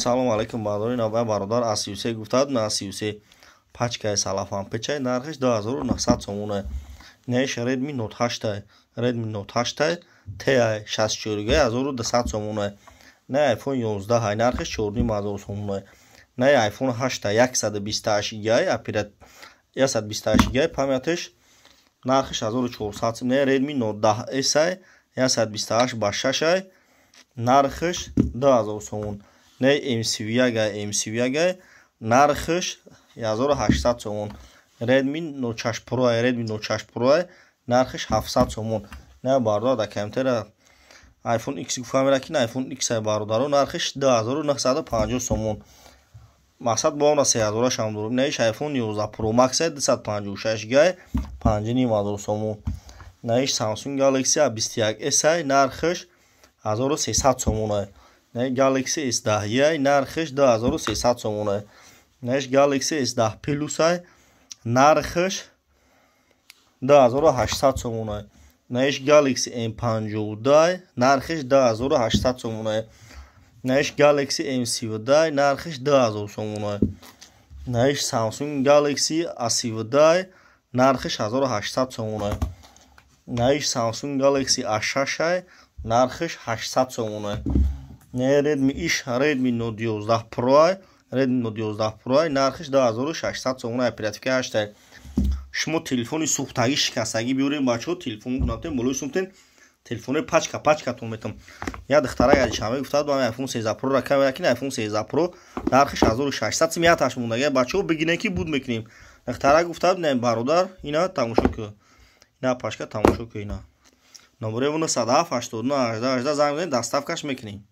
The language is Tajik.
Салому алейкум, бародари навбай. Бародар А33 гуфтад, на А33 пачкаи салафан печай, нархиш 2900 сомона. Неш Redmi Note 8, Redmi Note 8 Ti 64 га 1200 сомона. На iPhone 11 ай, нархиш 4500 сомона. На iPhone 8 128 гигай, операт 128 гигай памятиш, нархиш 1400. Не Redmi Note 10 S ай, 128 ба 6 ай, нархиш 2000 сомон. Не M31 ай, M31 ай, нархиш 1800 сомон. Redmi Note 6 Pro ай, Redmi Note 6 Pro ай, нархиш 700 сомон. Не бародар, дар компютера iPhone X гуфтам, ки iPhone X ай, бародаро, нархиш 2950 сомон. Мақсад бо она 3000 шам дорем. Наиш iPhone 11 Pro Max ай, 256 гигай, 5500 сомон. Наиш Samsung Galaxy A21 S ай, нархиш 1300 сомон ай. На Galaxy S10 ай, нархиш 2300 сомон ай. Наиш Galaxy S10 Plus ай, нархиш 2800 сомон ай. Наиш Galaxy M52 ай, нархиш 2800 сомон ай. Наиш Galaxy M32 ай, нархиш 2000 сомон ай. Наиш Samsung Galaxy A32 ай, нархиш 1800 сомон ай. Наиш Samsung Galaxy A6 ай, нархиш 800 сомон ай. Не Redmi иш Redmi Note 11 Pro ай, Redmi Note 11 Pro ай, нархиш 2600 сомон ай, оперативка 8 ай. Шумо телефони сӯхтагӣ, шикастагӣ биёрем, бачаҳо, телефон кунатем, болои сумтен телефони пачка пачкатон метам. Я духтарак аз шанбе гуфтад, ба iPhone 13 Pro ра камера кин. iPhone 13 Pro нархиш 1600 сим, яташ мондага, бачаҳо, бигирем ки буд мекунем. Духтарак гуфтад, не, бародар, ина тамошо ку, ина пачка тамошо ку, ина номерои 907 89 18 18 занг бизанед, доставкаш мекунем.